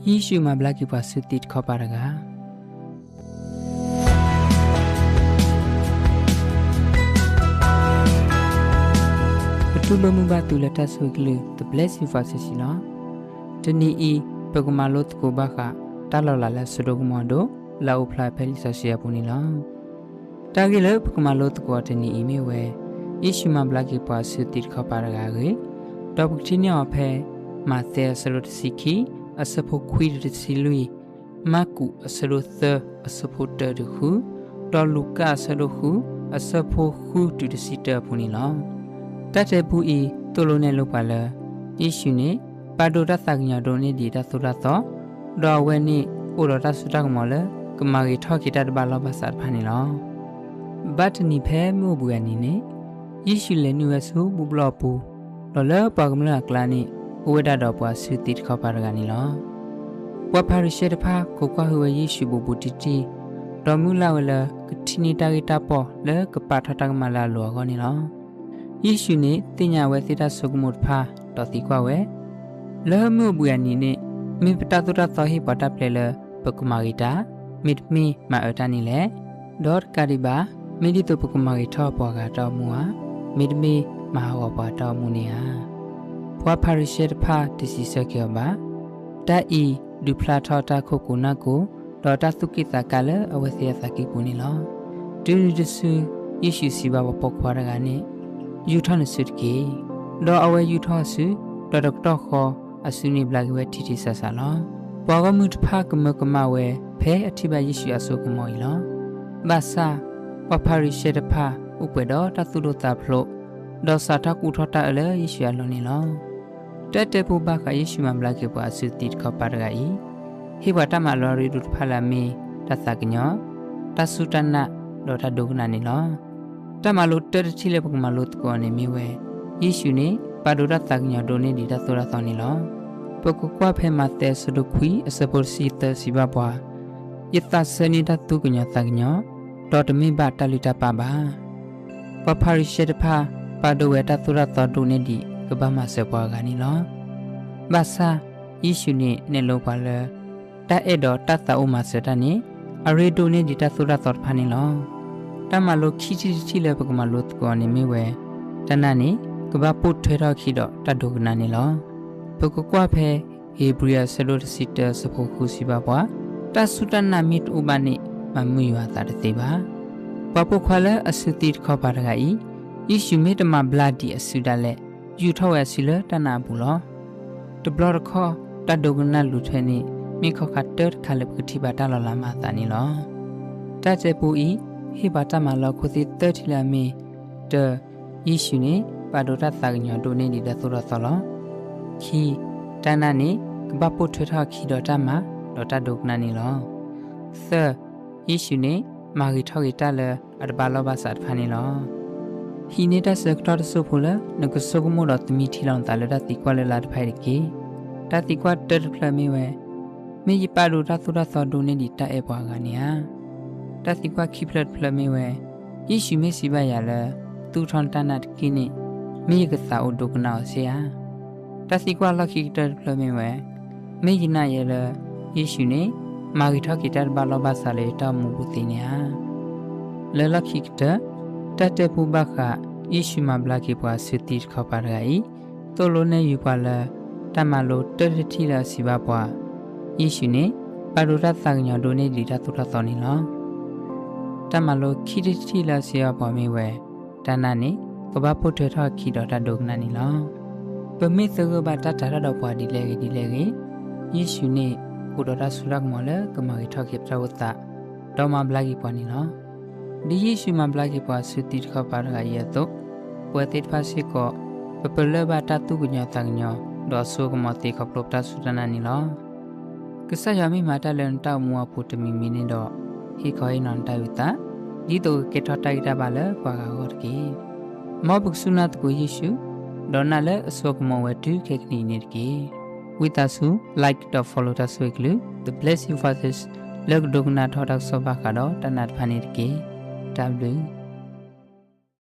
ယ့ၣ်ၡူးမၤဘျါက့ၤပှၤအစုသ့ၣ်တခီပၤတဂၤ. ပတူၢ်လိာ်မုာ်ဘၣ်သုလၢတၢ်ဆိၣ်ဂ့ၤကလုၢ် The Blessing Voices လီၤ. တနံၤအံၤ ပကမၤလိသကိးဘၣ်ဃး တၢ်လီၤလးလၢအဆိကတၢၢ်ဒိၣ် လၢအအိၣ်ဖျါဖဲလံာ်စီဆှံအပူၤန့ၣ်လီၤ. တၢ်ဂ့ၢ်လၢပကမၤလိသကိးအီၤတနံၤအံၤမ့ၢ်ဝဲ ယ့ၣ်ၡူးမၤဘျါက့ၤပှၤအစုသ့ၣ်တခီပၤတဂၤအဂ့ၢ်, ဒီးပကထံၣ်န့ၢ်အီၤဖဲ မးသဲအဆၢဒိၣ်တဆံခံ, အဆၢဖိခွံတုၤတဆံလွံၢ်, မၢ်ကူးအဆၢဒိၣ်သၢ, အဆၢဖိတၢတုၤဃု, ဒီးလူၤကၣ်အဆၢဒိၣ်ဃု, အဆၢဖိဃုတုၤတဆံတၢအပူၤန့ၣ်လီၤ. တၢ်တဲပူအံၤ သိၣ်လိနဲၣ်လိပှၤလၢ ယ့ၣ်ၡူးန့ၣ် ပာ်ဒိၣ်တၢ်သးကညီၤဒိးန့ၢ်ဒံးတၢ်သိၣ်တၢ်သီ, ဒီးအဝဲန့ၣ် အိၣ်ဒီးတၢ်စိတၢ်ကမီၤလၢ ကမၤဂ့ၤထီၣ်က့ၤတၢ်တဘၣ်လီၢ်ဘၣ်စးတဖၣ်န့ၣ်လီၤ. ဘၣ်တနံၤဖဲမုၢ်အိၣ်ဘှံးအနံၤန့ၣ်, ယ့ၣ်ၡူးလဲၤနုာ်ဝဲဆူဘူၣ်ဘျီၣ်အပူၤ, ဒီးလၢပှၤကမျၢၢ်အကျါန့ၣ် အိၣ်ဝဲဒၣ်ဒီးပှၤအစုသ့ၣ်တခီပၤတဂၤန့ၣ်လီၤ. ပှၤဖၤရံၤၡဲတဖၣ် ခိးကွၢ်ဟုၣ်ဝဲယ့ၣ်ၡူးဘူးဘူးတံၢ်တံၢ်, ဒီးမုၢ်လၢ်ဝဲလၢ ကထံၣ်န့ၢ်တၢ်ဂ့ၢ်တၢ်ပီၢ်လၢကပာ်ထီၣ်တၢ်ကမၣ်လၢအလိၤအဂီၢ်န့ၣ်လီၤ. ယ့ၣ်ၡူးန့ၣ် သ့ၣ်ညါအဝဲသ့ၣ်တၢ်ဆိကမိၣ်တဖၣ် ဒီးသံကွၢ်ဝဲ, လၢမုၢ်အိၣ်ဘှံးအနံၤန့ၣ် မ့ၢ်ပတၢ်သိၣ်တၢ်သီဟ့ၣ်ပှၤတၢ်ပျဲလၢ ပကမၤဂ့ၤတၢ်, မ့တမ့ၢ်မၤအၢတၢ်န့ၣ်လဲၣ်. ဒီးတကးဒံးဘၣ်, မ့ၢ်ဒ်သိးပကမၤဂ့ၤထီၣ်ပှၤဂၤတၢ်အိၣ်မူဧါ, မ့တမ့ၢ်မၤဟးဂီၤပှၤတၢ်အိၣ်မူန့ၣ်ဧါ. ပှၤဖၤရံၤၡဲတဖၣ်တစံးဆၢက့ၤအီၤဘၣ်. တၢ်အံၤ ဒုးဖျါထီၣ်တၢ်ခိၣ်ကိၤနၢ်ကိၤ, ဒီးတၢ်သူၣ်က့ၣ်သးကါလၢအဝဲသ့ၣ်အသးကံၢ်ပူၤန့ၣ်လီၤ. တုၤနုၤတစု ယ့ၣ်ၡူးစံးဘၣ်ပှၤပိာ်ခွါတဂၤန့ၣ်, ယူာ်ထီၣ်နစုတက့ၢ်. ဒီးအဝဲယူာ်ထီၣ်အစု, ဒီးတကတီၢ်ဃီ အစုန့ၣ်ဘျါက့ၤဝဲထံထံဆးဆးလီၤ. ပှၤဂီၢ်မုၢ်တဖၣ်ကမၢကမၣ်ဝဲ ဖဲအထံၣ်ဘၣ်ယ့ၣ်ၡူးအစိကမီၤအံၤလီၤ. ဘၣ်ဆၣ် ပှၤဖၤရံၤၡဲတဖၣ် အိၣ်ပှဲၤဒီးတၢ်သူၣ်ဒိၣ်သးဖျိး, ဒီးစးထီၣ်ကူၣ်ထီၣ်တၢ်အၢလၢယ့ၣ်ၡူးအလိၤန့ၣ်လီၤ. တၢ်တဲပူဘၣ်ဃးယ့ၣ်ၡူးမၤဘျါက့ၤပှၤအစုသ့ၣ်တခီပၤတဂၤအံၤ, ဟ့ၣ်ပှၤတၢ်မၤလိအရ့ဒိၣ်တဖၣ်လၢအမ့ၢ် တၢ်သးကညီၤ, တၢ်စူၢ်တၢ်နာ်, ဒီးတၢ်ဒိကနၣ်န့ၣ်လီၤ. တၢ်မၤလိတၢတထံၣ်လၢပကမၤလိသကိးအီၤန့ၣ်မ့ၢ်ဝဲ, ယ့ၣ်ၡူးန့ၣ် ပာ်ဒိၣ်တၢ်သးကညီၤဒိးန့ၢ်ဒံးတၢ်သိၣ်တၢ်သီန့ၣ်လီၤ. ပကကွၢ်ဖဲမးသဲအဆၢဒိၣ်ခွံအဆၢဖိတဆံသၢစံးဘၣ်ပှၤ, ယသးဆၢန့ၢ်တၢ်သူၣ်ကညီၤသးကညီၤ, ဒီးတမ့ၢ်ဘၣ်တၢ်လုၢ်တၢ်ပာ်ဘၣ်. ပှၤဖၤရံၤၡဲတဖၣ် ပာ်ဒိၣ်ဝဲတၢ်သိၣ်တၢ်သီဒိးန့ၢ်ဒံးကဘၣ်မၤစၢၤပှၤအဂၤန့ၣ်လီၤ. ဘၣ်ဆၣ် ယ့ၣ်ၡူးန့ၣ်နဲၣ်လိပှၤလၢ တၢ်အဲၣ်ဒီးတၢ်သးအိၣ်မၤစၢၤတၢ်န့ၣ် အရ့ဒိးန့ၢ်ဒံးတၢ်သိၣ်တၢ်သီတဖၣ်န့ၣ်လီၤ. တၢ်မၤလိခံထံၣ်တထံၣ်လၢပကမၤလိသကိးအီၤန့ၣ်မ့ၢ်ဝဲ, တၢ်နာ်န့ၣ် ကဘၣ်ပိာ်ထွဲထီၣ်အခံဒီးတၢ်ဒိကနၣ်န့ၣ်လီၤ. ပကကွၢ်ဖဲ ဧ့ၤဘြံၤအဆၢဒိၣ်တဆံတၢအဆၢဖိဃုစံးဘၣ်ပှၤ, တၢ်စူၢ်တၢ်နာ်မ့ၢ်တအိၣ်ဘၣ်န့ၣ် မၤမုာ်ယွၤအသးတသ့ဘၣ်. ပှၤပိာ်ခွါလၢအစုသ့ၣ်တခီပၤတဂၤအံၤ, ယ့ၣ်ၡူးမ့ၢ်တမၤဘျါဒံးအစုဒၣ်လဲာ်, ယူာ်ထီၣ်ဝဲအစုလၢတၢ်နာ်အပူၤလီၤ. တဘျီတခီၣ် တၢ်ဒိကနၣ်လူၤထွဲန့ၣ် မ့ၢ်ခီၣ်ခါတၢတခါလၢပကထံၣ်ဘၣ်တၢ်လီၤလးမၤအသးန့ၣ်လီၤ. တၢ်တဲပူအံၤ ဟ့ၣ်ပှၤတၢ်မၤလိအခိၣ်သ့ၣ်သၢထံၣ်လၢအမ့ၢ်, တၢ, ယ့ၣ်ၡူးန့ၣ် ပာ်ဒိၣ်တၢ်သးကညီၤဒိးန့ၢ်ဒံးတၢ်သိၣ်တၢ်သီလီၤ. ခံ, တၢ်နာ်န့ၣ် ကဘၣ်ပိာ်ထွဲထီၣ်အခံဒီးတၢ်မၤ ဒီးတၢ်ဒိကနၣ်န့ၣ်လီၤ. သၢ, ယ့ၣ်ၡူးန့ၣ် မၤဂ့ၤထီၣ်က့ၤတၢ်လၢအတဘၣ်လီၢ်ဘၣ်စးတဖၣ်န့ၣ်လီၤ. ဟံးန့ၢ်တၢ်ဆၢကတီၢ်တစိၢ်ဖိလၢ နကဆိကမိၣ်ဒီးသမံထံလီၤနသးလၢတၢ်သံကွၢ်လၢ်လၢ်တဖၣ်အံၤတက့ၢ်. တၢ်သံကွၢ်တၢတဖျၢၣ်မ့ၢ်ဝဲ, မ့ၢ်ယပာ်ဒိၣ်တၢ်သိၣ်တၢ်သီဒိးန့ၢ်ဒံးတၢ်အဲၣ်ပှၤအဂၤန့ၣ်ဧါ. တၢ်သံကွၢ်ခံဖျၢၣ်တဖျၢၣ်မ့ၢ်ဝဲ, ယ့ၣ်ၡူးမ့ၢ်စံးဘၣ်ယၤလၢ သူၣ်ထီၣ်နတၢ်နာ်တက့ၢ်န့ၣ် မ့ၢ်ယကသးအိၣ်ဒိကနၣ်အီၤစ့ၢ်ဧါ. တၢ်သံကွၢ်လီၢ်ခံကတၢၢ်တဖျၢၣ်မ့ၢ်ဝဲ, မ့ၢ်ယနာ်ယဲလၢ ယ့ၣ်ၡူးန့ၣ် မၤဂ့ၤထီၣ်က့ၤတၢ်တဘၣ်လီၢ်ဘၣ်စးလၢယတၢ်အိၣ်မူပူၤသ့န့ၣ်ဧါ. လၢလီၢ်ခံကတၢၢ်, တၢ်တဲပူဘၣ်ဃး ယ့ၣ်ၡူးမၤဘျါက့ၤပှၤအစုသ့ၣ်တခီပၤတဂၤအံၤ, သိၣ်လိနဲၣ်ယုာ်ပှၤလၢ တၢ်မၤလိတၢတထံၣ်လၢအစံးဘၣ်ပှၤ, ယ့ၣ်ၡူးန့ၣ် ပာ်ဒိၣ်တၢ်သးကညီၤဒိးန့ၢ်ဒံးတၢ်သိၣ်တၢ်သီန့ၣ်လီၤ. တၢ်မၤလိခံထံၣ်တထံၣ်လၢအစံးဘၣ်ပှၤမ့ၢ်ဝဲ, တၢ်နာ်န့ၣ် ကဘၣ်ပိာ်ထွဲထီၣ်အခံဒီးတၢ်ဒိကနၣ်န့ၣ်လီၤ. ပမ့ၢ်သဂၢၢ်ဘၣ်တၢ်တၤတၢ်ဒီးပှၤဒ်လဲၣ်ဂ့ၤဒ်လဲၣ်ဂ့ၤ, ယ့ၣ်ၡူးန့ၣ် အိၣ်ဒီးတၢ်စိတၢ်ကမီၤလၢကမၤဂ့ၤထီၣ်က့ၤပတၢ်အိၣ်သး, ဒီးမၤဘျါက့ၤပှၤန့ၣ်လီၤ. ဒ်ယ့ၣ်ၡူးမၤဘျါက့ၤပှၤအစုသ့ၣ်တခီပၤတဂၤအံၤအသိး, ပဝဲသ့ၣ်တဖၣ်စ့ၢ်ကီး ပပလၢၢ်ဘၣ်တၢ်သူၣ်ကညီၤသးကညီၤ ဒီးအစိအကမီၤသ့ခီဖျိပတၢ်စူၢ်တၢ်နာ်န့ၣ်လီၤ. ကစၢ်ယွၤမ့ၢ်မၤတၢ်လၢနတၢ်အိၣ်မူအပူၤတမံၤမံၤန့ၣ်ဒီး, ဟ့ၣ်ခီဟ့ၣ်နီၤနတၢ်အုၣ်သး, ဒ်သိးကကဲထီၣ်တၢ်ဂံၢ်တၢ်ဘါလၢပှၤဂၤအဂီၢ်တက့ၢ်. မ်ပကစူၢ်နာ်သကိးယ့ၣ်ၡူး, ဒီးနာ်လၢအစိအကမီၤဝဲတုၤခဲကနံၣ်အံၤန့ၣ်တက့ၢ်. ဝံသးစူၤ like ဒီး follow တၢ်ဆိၣ်ဂ့ၤကလုၢ် The Blessing Voices လၢကဒိကနၣ်ထီၣ်တၢ်ကစီၣ်ဘၣ်ဃးဒီးတၢ်နာ်တဖၣ်န့ၣ်တက့ၢ်. တၢ်ဘျုး